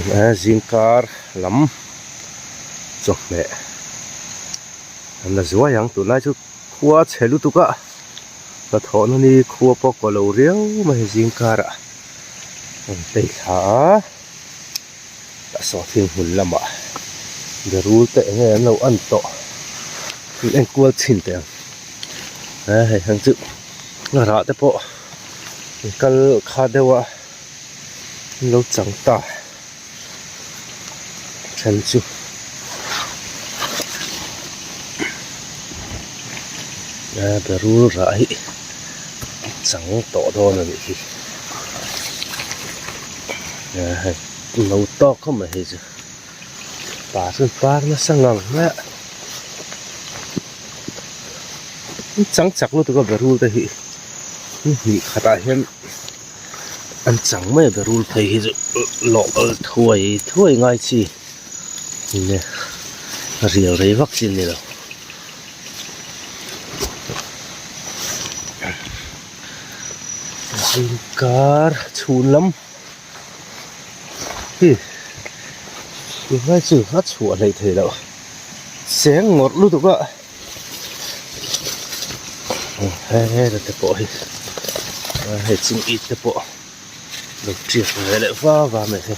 Zingkar lam chawhmeh an la zuai ang tunlai chu khua chhe lutuk a hnathawhna ni khua pawh kaw lo riau mai zingkarah an play thla a a sawhthing hmun lamah berul te eng nge an lo an tawh an enkual chhin teh ang he hei heng chu a rah te pawh an kal kha deuh a. An lo chang ta then chu a berul rah hi a chang tawh dawn a nih hi a hei no tawk khawp mai hei chu par chu par nasa ngang mai a an chang chak lutuk a berul te hi hnih khatah hian. An chang mai a berul phei hi chu lawh thuai thuai ngai chi nia a rial rei vak chi a ni lo. Zingkar chhun lam hi tunlai chu a chhuah hleih theih loh cheng ngawrh lutuk a. He te pawh hi hei ching it te pawh lo tiak ve leh va va mai hi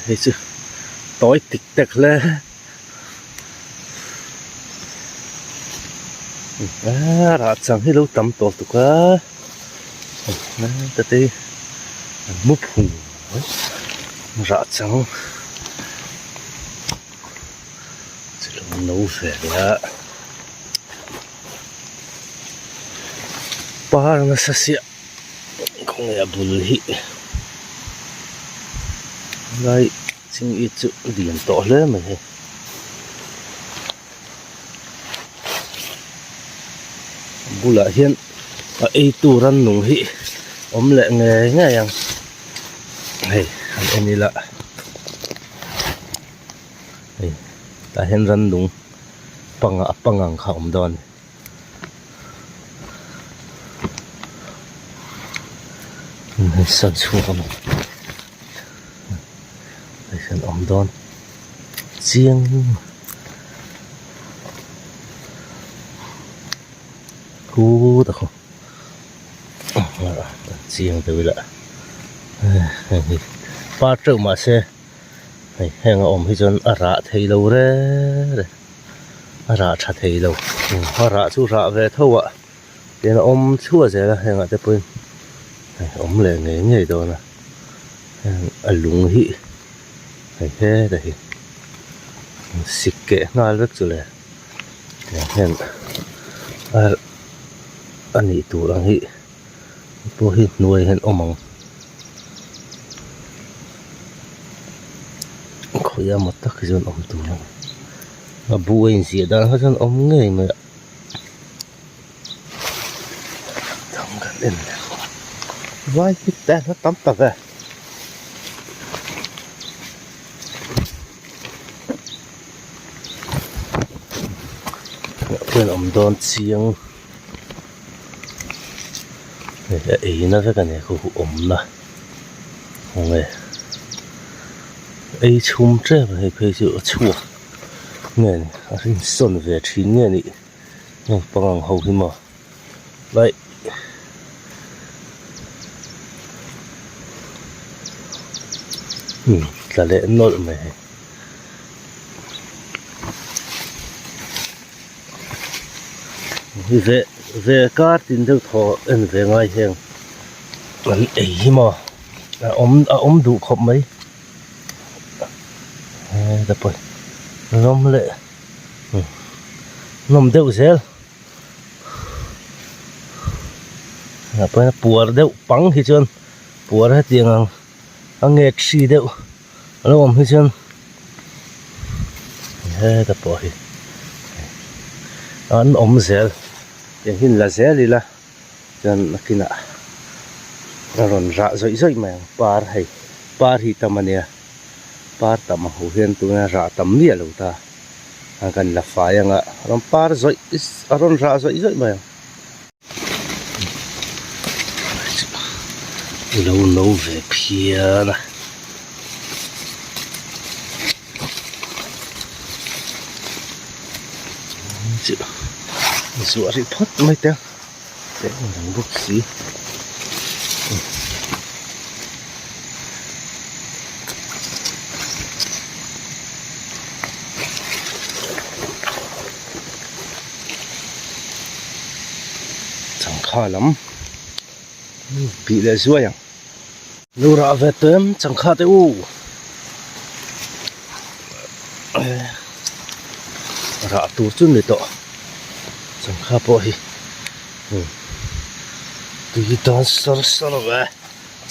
hei chu tawi tik tek hle. Rah chang hi lo tam tawh tuk a heta te an mu phung mai rah chang chu lo no ve leh a par nasa siah khawnge a bul hi lai. Ching it chu lian tawh hle mai hei. A bulah hian a ei tur an nung hi awm leh ngei ngei ang hei han en ila hei tah hian rannung panga a pangang kha a awm dawn a ni. Hei sawn chhuak a ni hei hian awm dawn chiang khu ta khaw chiang deuh ila hei hi par teuh mahse hei heng a awm hi chuan a rah thei lo reng reng. A rah tha thei lo a rah chu rah ve tho a tian a awm chhuah zel a hengah te pawhin hei awm leh ngei ngei dawn a heng a lung hi hei heta hi sik keh nghal vek chu le tiang hian a a nih tur ang hi pawh hi hnuai hian awm ang khawiah maw tak hi chuan awm tur a ni a bu a inziah dan kha chuan awm ngei mai a thang kan en leh vai hit te a tam tak e. Khian awm dawn chiang. Hei a eina vek a ni khu khu awmna khawnge ei chhum tep a hei phei chu a chhuak nge ni a rinsawn ve thin nge ni heng pangang ho hi maw lai umm tla leh nawlh mai hei. Ve ve kar tin deuh thaw en ve ngai heng an ei hi maw a awm a awm duh khawp mai heta pawh rawm leh nawm deuh zel ah pawh hian puar deuh pang hi chuan puar hetiang ang a nget hri deuh. A lo awm hi chuan heta pawh hi an awm zel tiang hi la zel ila chuan nakinah a rawn rah zawih zawih mai ang par hei par hi tam ania. Par tam a ho hian tuna rah tam miah lo ta a kan la fai anga a rawn par zawih a rawn rah zawih zawih mai ang. Lo no ve phian a. Zuah rih phawt mai teh ang. Teh ang bawk si. Changkha lam bih leh zuai ang. Lo rah ve tawh em changkha te u. Rah tur chu ni tawh changkha pawh hi tui dawn sawr sawr ve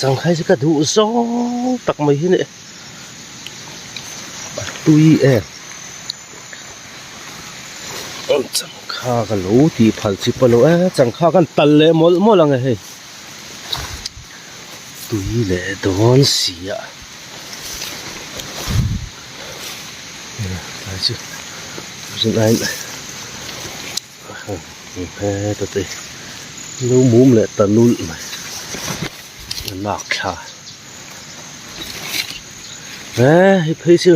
changkha hi chu ka duh zawng tak mai hi ni a tui em changkha ka lo tih phal chi pawh lo e changkha kan tal leh mawlh mawlh ang e hei. Tui leh dawn si a tlai chu zin aiin heta te lo mum leh ta nulh mai a lak thla e hei phei chu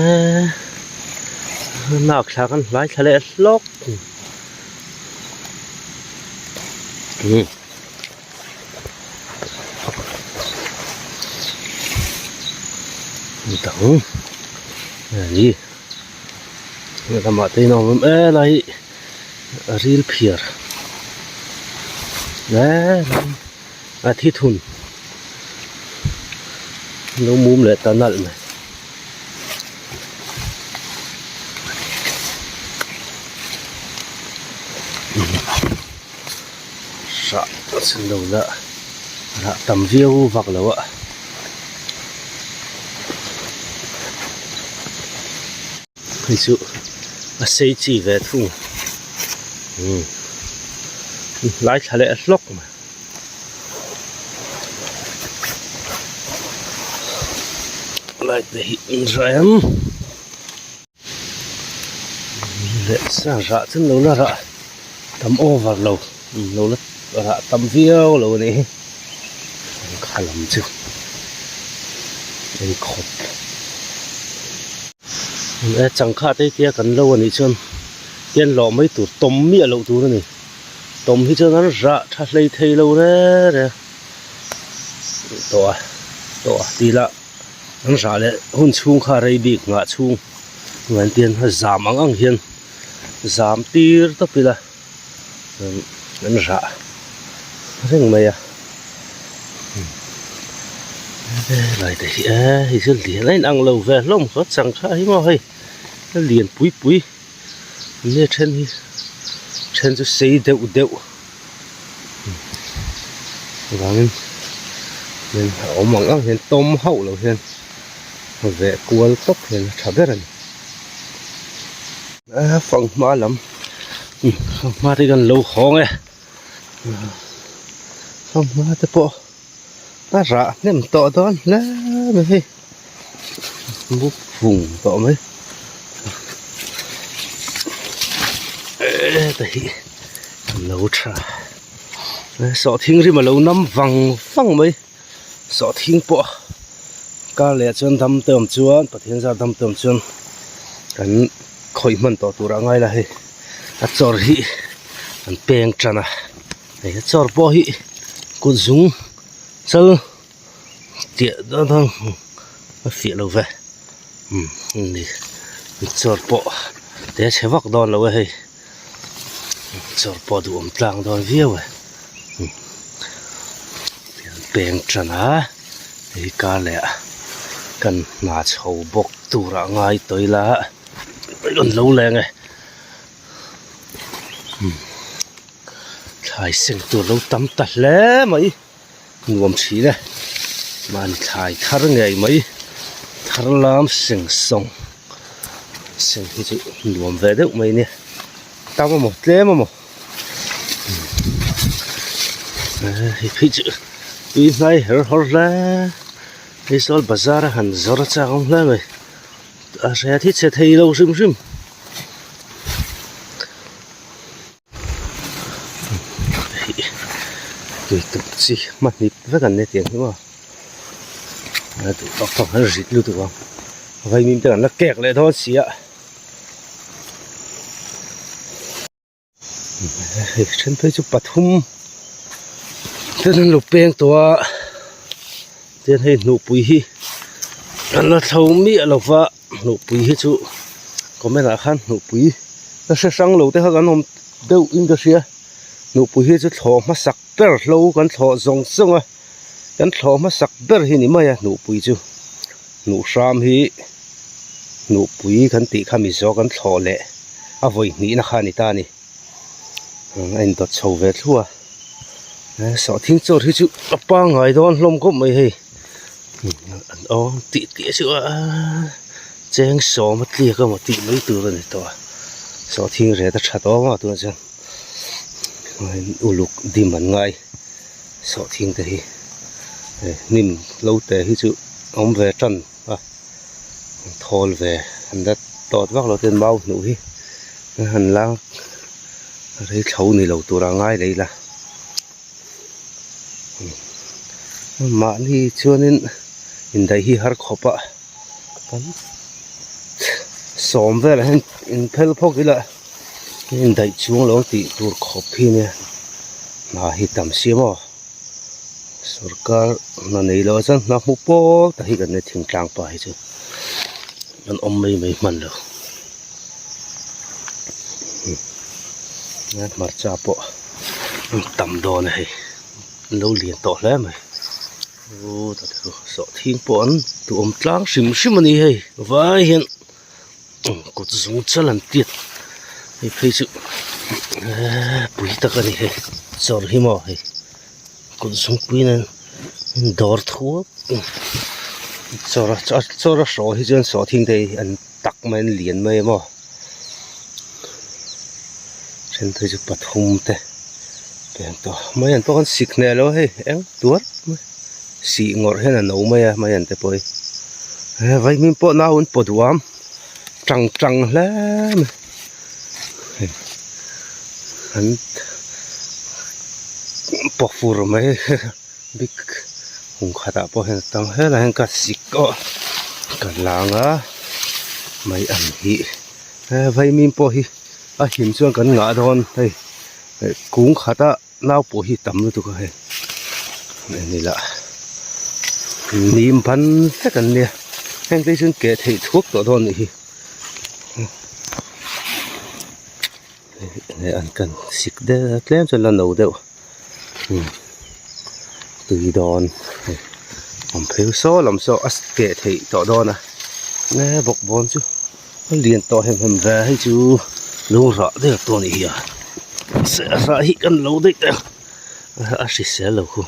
e lak thla kan hlai thla leh hlawk. Dang ani lamah te in a awm em e lai hi a ril phiar e a thi thun lo mum leh ta nalh mai. Rah chin lo la rah tam viau vak lo a. Hei chu a sei chi ve thung umm lai thla leh hlawk mai. Light te hi an rem. Leh sa rah chu lo la rah tam over lo lo la rah tam viau lo a nih hi kha lam chu en khawp e changkha te tia kan lo a nih chuan tian lawh mai tur tawm miah loh tur a ni tawm hi chuan an rah tha hlei thei lo reng reng tawh a tawh a tih lah. An rah leh hun chhung kha rei bik nghah chhung ngaih tian a zam ang ang hian zam tir tawp ila an rah reng mai a helai te hi e hei chu lian a inang lo ve hlawm khaw changkha hi maw hei a lian pui pui nge then hi then chu sei deuh deuh. Vangin hian a awm ang ang hian tawm hauh lo hian veh kual tawp hian a tha ber a ni. A fanghma lam fanghma te kan lo hawng e fanghma te pawh a rah hnem tawh dawn hle mai hei buk vung tawh mai heta hi a lo tha sawhthing rim a lo nam vang vang mai sawhthing pawh kar leh chuan dam te awm chuan Pathian zar dam te awm chuan kan khawih hman tawh tur a ngai la hei a chawr hi an peng tan a. Hei a chawr pawh hi kut zung chal tiah dawn dawn a fiah lo ve umm ni chawr pawh te chhe vak dawn lo e hei chawr pawh duhawm tlang dawn viau e peng tan a hei kar leh ah kan hna chho bawk tur ah ngai tawh ila rawn lo leng e. Thlai seng tur lo tam ta hle mai nuam thin e mahni thlai thar ngei mai thar lam seng sawng seng hi chu nuam ve deuh mai nia tam amaw tlem amaw hei phei chu tui hnai her hawr hle. Aizawl bazar a han zawr a chak awm hle mai a hriat hi chhe thei lo hrim hrim. Tui tuk chi hmahnip vek an ni tiang hi maw a duh tawk tawk an rit lutuk ang vaimim te an la kek leh dawn si a. Hei then phei chu pathum ten an lo peng tawh a chuan hei hnuhpui hi an la thlo miah lo va hnuhpui hi chu comment ah khan hnuhpui la hre hrang lo te kha kan awm deuh in ka hria hnuhpui hi chu thlawh hmasak ber hlo kan thlawh zawng zawng a kan thlawh hmasak ber hi ni mai a hnuhpui chu hnuh hram hi hnuhpui kan tih kha mizo kan thlawh leh. A vawi hnihna kha a ni ta a ni a indawt chho ve thluah a sawhthing chawr hi chu a pangngai dawn hlawm khawp mai hei aw tih tih chu a cheng sawm a tliak emaw tih mai tur a ni tawh a sawhthing ret a tha tawh ang a tunah chuan uluk dim an ngai sawhthing te hi hnim lo te hi chu a awm ve tan a. Thawl ve an la tawt vak lo ten mau hnuh hi an han la rei thlo ni lo tur a ngai leh ila mahni chuanin indaih hi har khawp a kan sawm velah hian inphel phawk ila indaih chung lo tih tur khawp hi nia hna hi tam si maw. Sorkar hna nei lo chuan hna hmu pawl tak hi kan nei thingtlang pa hi chu an awm mai mai hman lo hmarcha pawh an tam dawn a hei an lo lian tawh hle mai aw sawhthing pawh an duhawm tlang hrim hrim a ni hei vai hian. Kut zung chal an tiat hei phei chu eee pui tak a ni hei chawr hi maw hei kut zungpui nen dawr thuak chawr a chawr a hraw hi chuan sawhthing te hi an tak mai an lian mai a maw then phei chu pathum te eng tawh mai an pawh an sik hneh lo a hei eng tuar mai. Sih ngawrh hian a no mai a mai an te pawh hi he vaimim pawh nau an pawt uam tang tang hle mai hei an paw fur mai bik hung khatah pawh hian a tam helaiah hian ka sik awh ka lang a mai ang hi he vaimim pawh hi a him chuan kan ngah dawn hei kung khata. Nau pawh hi tam lutuk a hei en ila nim ban vek an nia heng te hi chuan keh theih thuak tawh dawn anih hi enge an kan sik deuh a tlem chuan la no deuh tui dawn hei awm phei saw lam saw a keh theih tawh dawn a nge bawkbawn chu. A lian tawh hem hem ve hei chu lung rah der tawh a nih hi a mahse a rah hi kan lo daih teh a a hrisel lo khu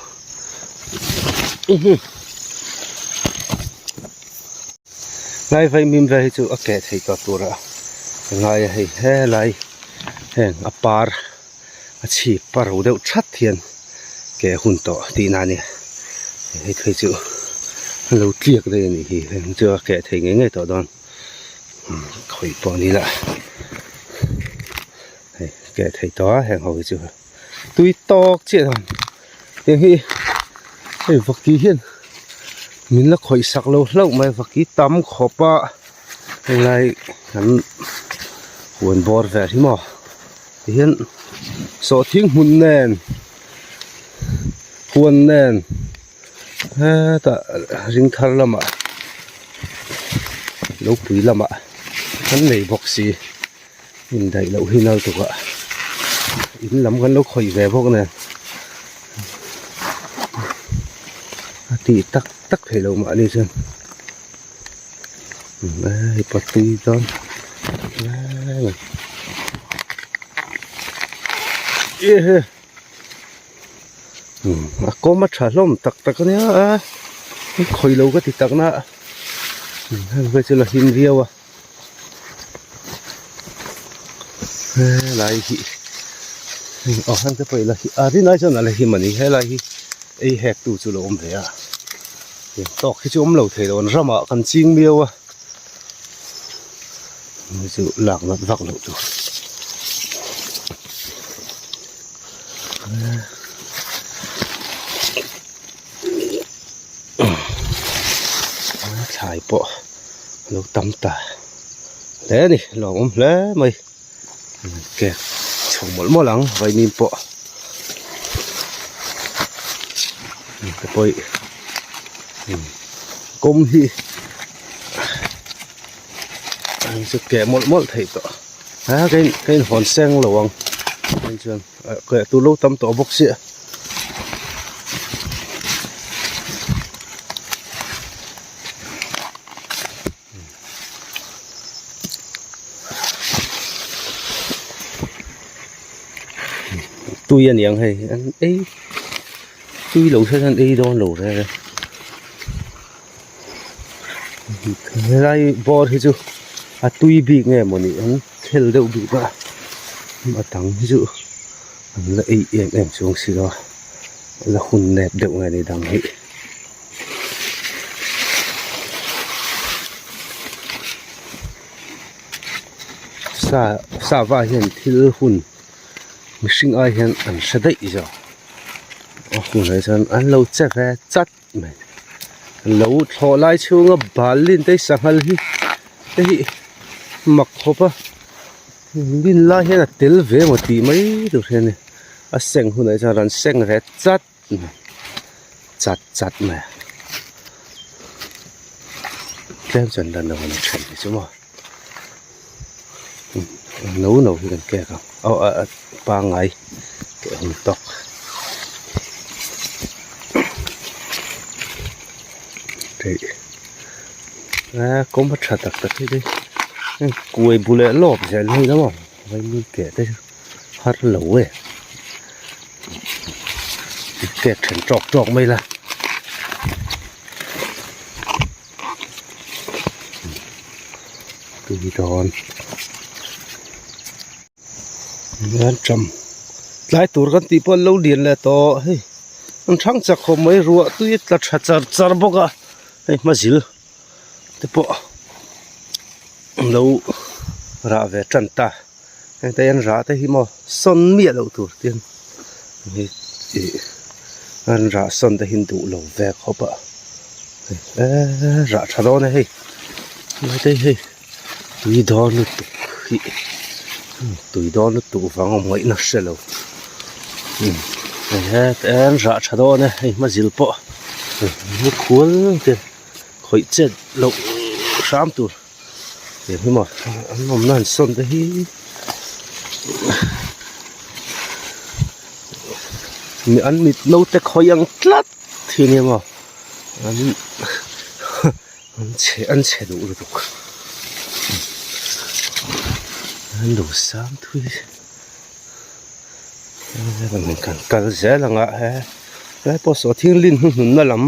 lai vaimim vel hi chu a keh thei tawh tur a ngai a hei helai heng a par a chhip a ro deuh that hian keh hun tawh tihna a ni hei phei chu a lo tliak daih a nih hi heng chu a keh thei ngei ngei tawh dawn khawih pawh ni la hei keh thei tawh a heng ho hi chu tui tawk chiah a heng hi hei vaki hian min la khawih sak lo hlauh mai vaki tam khawp a helai kan huan bawr vel hi maw. Tihian sawhthing hmun nen huan nen hetah ring thar lamah lopui lamah kan nei bawk si indaih loh hi nal tukah in lam kan lo khawih ve bawk nen a tih tak tak theih loh mahni chuan. Hei patui dawn a kawm a tha hlawm tak tak ania a khawi lo ka ti tak na heng phei chu la him viau a helai hi aw heng te pawh hi la a rin ai chuan a la him a ni helai hi ei hek tu chu lo awm ve a. Tawk hi chu awm lo thei lo an ramah kan ching miau a hei chu lak nat vak loh tur. Thlai pawh a lo tam ta hle a ni lawmawm hle mai. Cake chho mawlh mawlh ang vaimim pawh te pawh kawm hi an chu keh mawlh mawlh theih tawh a ka in ka inhawn seng lo ang hei chuan keh tur lo tam tawh bawk sia. Tui a niang hei an ei tui lo hian an ei dawn lo reng e helai bawr hi chu a tui bik nge mawni an khel deuh bik a a dang hi chu an la ei em em chuang si lo a la hun nep deuh nge ni dang hi. Sa sava hian thil hun mihring ai hian an hre daih zawk a hunah chuan an lo che ve chat mai lo thlawh lai chhunga bal lin te sanghal hi te hi mak khawp a lin lai hian a tel ve emaw tih mai tur hian a ni a seng hunah chuan rawn seng ve chat. Chat chat mai a tlem chuan lan lo a ni then hi chu maw no no hi kan kek ang aw a pangngai keh hun tawk theih a kawng a tha tak tak hi te kuai bu leh lawp zel hi maw vaimim keh te chu har lo e. Cake then tawk tawk mai la tui dawn an tam tlai tur kan tih pawh an lo lian leh tawh hei an thang chak khawp mai ruah tui a tla tha char char bawk a hei hmazil te pawh an lo rah ve tan ta. Hengte hian rah te hi maw sawn miah loh tur te hian ih an rah sawn te hi an duh lo ve khawp a eee rah tha dawn e hei hete hi tui dawn lutuk hi tui dawn lutuk vang awm ngaihna hre lo hete an rah tha dawn e hei hmazil pawh nikhual te khawih chet loh hram tur. Tiang hi maw an awmna han sawn te hi mi an mit naute khawi ang tlat hi ania maw an an chhe an chhe duh lutuk an lo sang thui kan kal zel ang a he helai pawh saw thing lin hnuhnunna lam.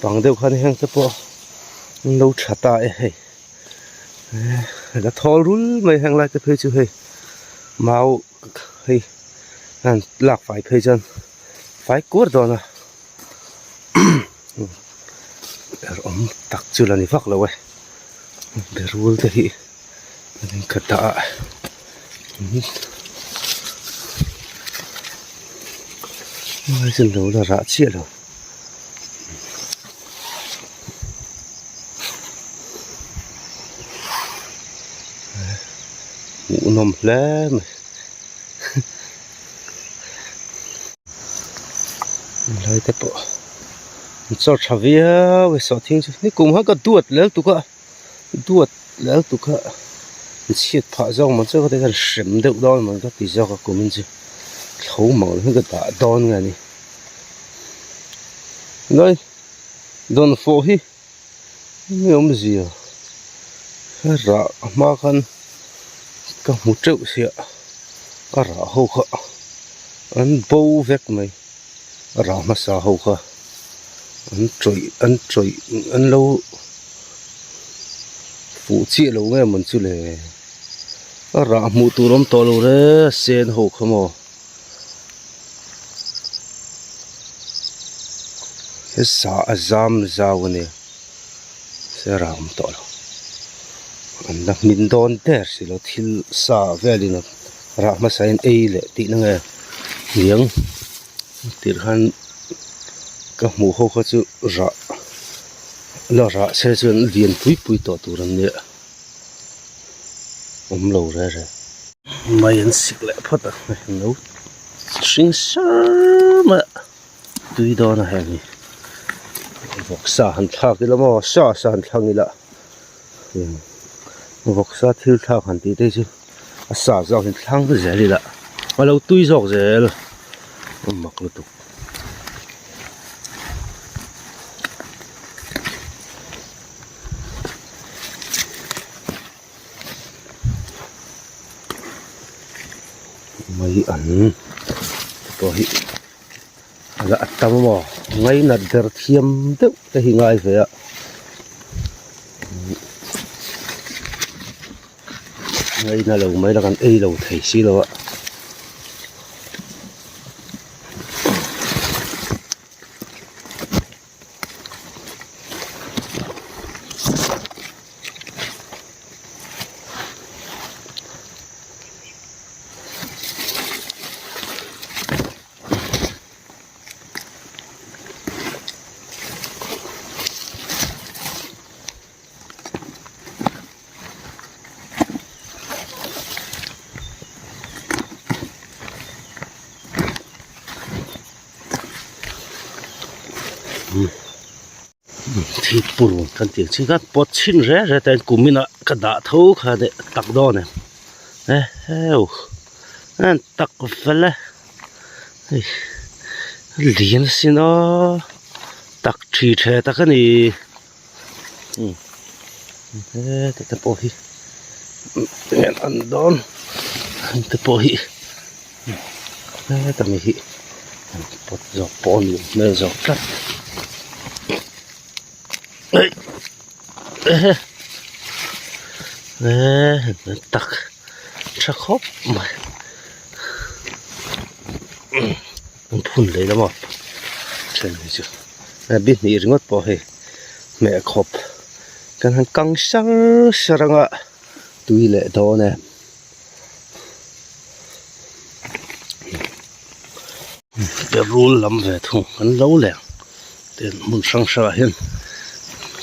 Pang deuh khan heng te pawh an lo tha ta e hei la thawl rul mai heng lai te phei chu hei mau hei an lak fai phei chuan fai kuar dawn a er awm tak chu la ni vak lo e berul te hi an inkhat dah a. Lo la rah chiah lo. Hmuhnawm hle mai helai te pawh an chawr tha viau e sawhthing chu nikum khan ka duat lel tuk a duat lel tuk a an chhiat phah zawk man chu ka ti khan hrem deuh dawn man ka ti zawk a kumin chu thlo mang lo hian ka dah dawn nge ni. Lai dawnfawh hi nge awmzia a rah hma khan ka hmu teuh sia a rah ho kha an bo vek mai a rah hmasa ho kha an tawih an tawih an lo fuh chiah lo nge mawn chu le a rah hmuh tur awm tawh lo re a sen ho kha maw. He sa a zam zau a nia se rah awm tawh lo an la hmin dawn der si lo thil sa velin a rah hmasa in ei leh tihna nge niang tirh khan ka hmuh ho kha chu rah la rah se chuan lian pui pui tawh tur an nia awm lo re re. Mai an sik leh phawt a hei an lo hring sar mai a tui dawn a heng hi vawksa han thlak ila maw sa sa han thlang ila vawksa thil thlak han tih te hi chu a sa zawk hi thlang zel ila a lo tui zawk zel a mak lutuk. Mai an te pawh hi a la tam a maw ngainat ber thiam deuh te hi ngai ve a ngaina lo mai la kan ei lo thei si lo a. Thingpur kan tih ang chi kha pawt chhin reng reng te kum inah ka dah tho kha deh tak dawn em eheu a tak fel e hei lian asin aw tak thi the tak a ni heta te pawh hi an dawn heng te pawh hi. Heta mi hi an pawt zawk pawh a nih hmel zawk tlat eih ehe eee tak tha khawp mai an phun leh lama then hi chu bi hnih ringawt pawh hei hmeh khawp kan han kang sar sar anga tui leh dawn em. Rul lam ve thung an lo leng tin hmun hrang hrangah hian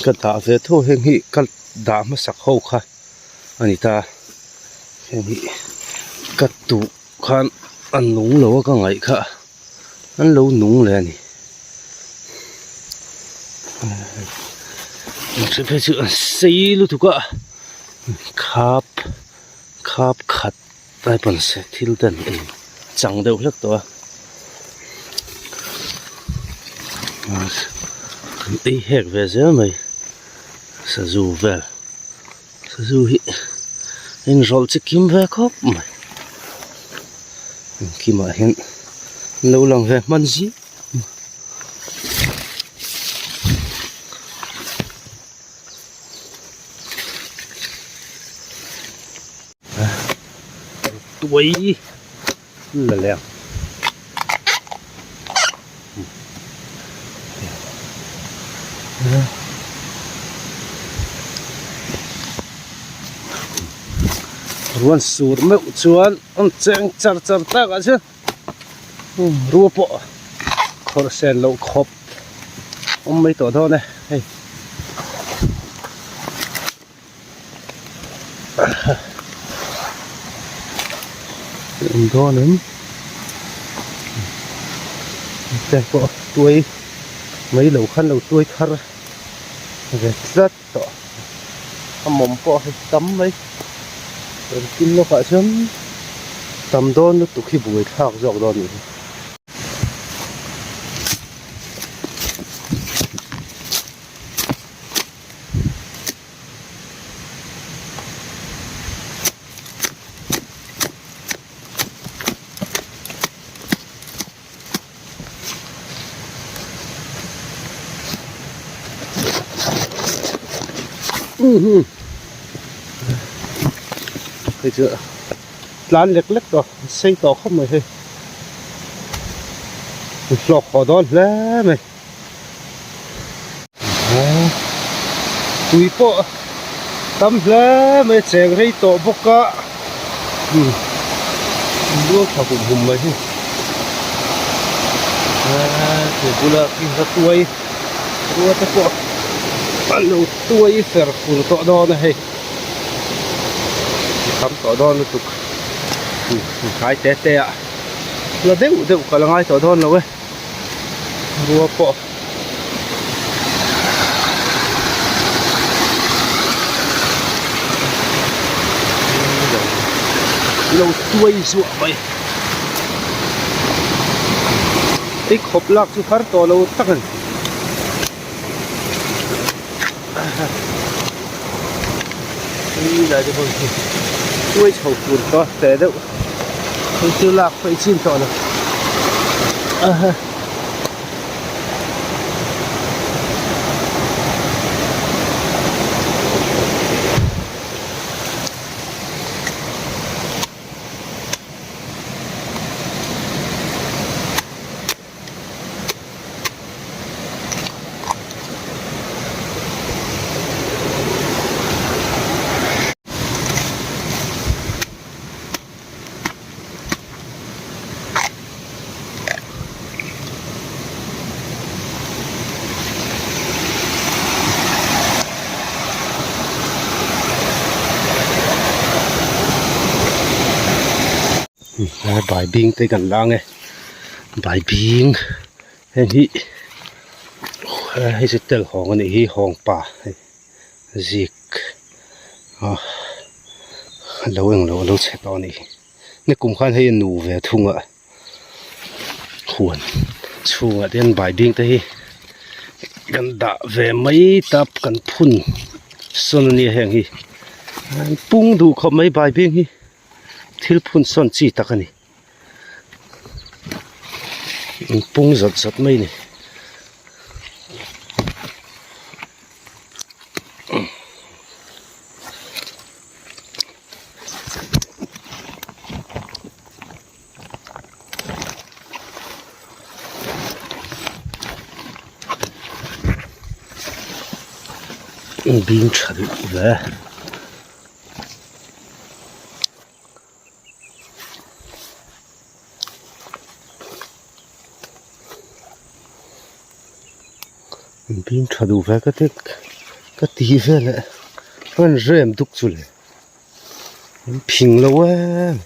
ka dah ve tho heng hi ka dah hmasak ho kha a ni ta heng hi ka tuh khan a nung lo a ka ngaih kha an lo nung leh a ni phei chu an sei lutuk a khap. Khap khat lai pawn se thil te an ei chang deuh hlek tawh a an ei hek ve zel mai sazu vel sazu hi a inrawlh chi kim ve khawp mai engkimah hian an lo lang ve hman zing. Tuai la leng ruan sur meuh chuan an cheng char char tak ah chuan rua pawh khawrh sen loh khawp awm mai tawh dawn e hei. Awm dawn em te pawh tuai mai lo khan lo tuai thar ve tlat tawh a mawm pawh hei tam mai engtin lawkah chuan tam dawn lutuk hi buai thlak zawk dawn a nih hi. Hei chu tlan lek lek tawh sei tawh khawp mai hei hlawk haw dawn hle mai. Tui pawh tam hle mai a cheng rei tawh bawk a umm luang tha hum hum mai hi he bula khi a tuai rua te pawh an lo tuai fer fur tawh dawn a hei tam tawh dawn lutuk hnai te te ah la deuh deuh ka la ngai tawh dawn lo e rua pawh. Lo tuai zuah mai ei khawp lak chu har tawh lo tak a ni. Lai te pawh hi tuai chho tur ka fe deuh hei chu lak pawh i chin tawh lo. Bai bing te kan la ang e bai bing heng hi hei chu tel hawng a nih hi hawng pa hei zik a lo englo a lo chhe tawh a nih hi ni kum khan hei a nu ve thung a huan chhungah te hian bai bing te hi kan dah ve mai tap kan phun sawn a nia heng hi an pung duh khawp mai bai bing hi. Thil phun sawn chi tak a ni. In pung zawt zawt mai a ni. Bing tha duh ve. Bing tha duh ve ka ti ka ti vel eh a rawn rem duk chu le an phing lo em.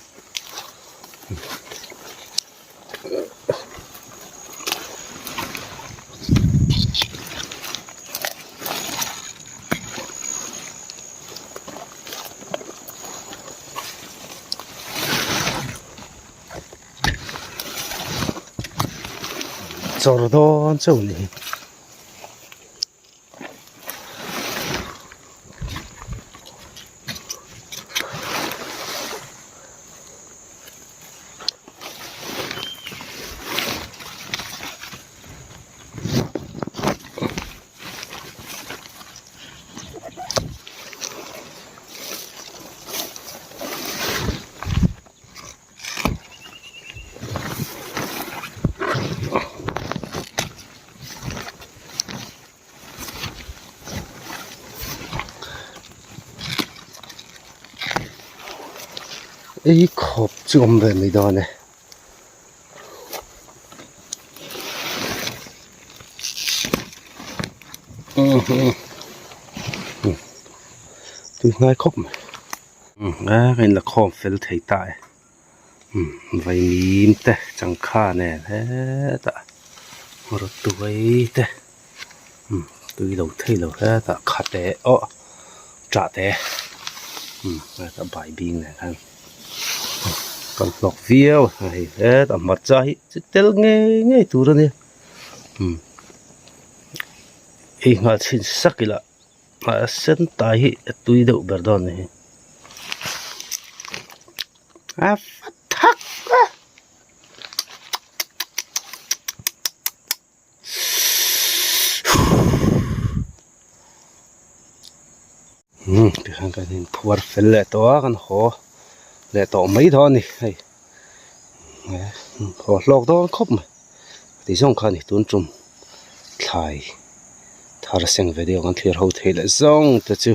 Chawr dawn chauh a ni hi. Ei khawp chu awm ve mai dawn e. Tui hnai khawp mai. A in la khawm fel thei ta e. Vaimim te changkha nen hetah rawtuai te tui lo thei lo hetah khate aw tah te hetah bai bing nen khan kan hlawk viau a hei hetah hmarcha hi chi tel ngei ngei tur a nia ei nghal chhin sak ila. A sen tai hi a tui deuh ber dawn a ni hi a va thak a umm tikhan kan inphuar fel leh tawh a kan haw leh tawh mai dawn a ni hei haw hlawk dawn khawp mai ti zawng kha a ni tun tum thlai. Thar seng video kan thlir ho thei leh zawng te chu.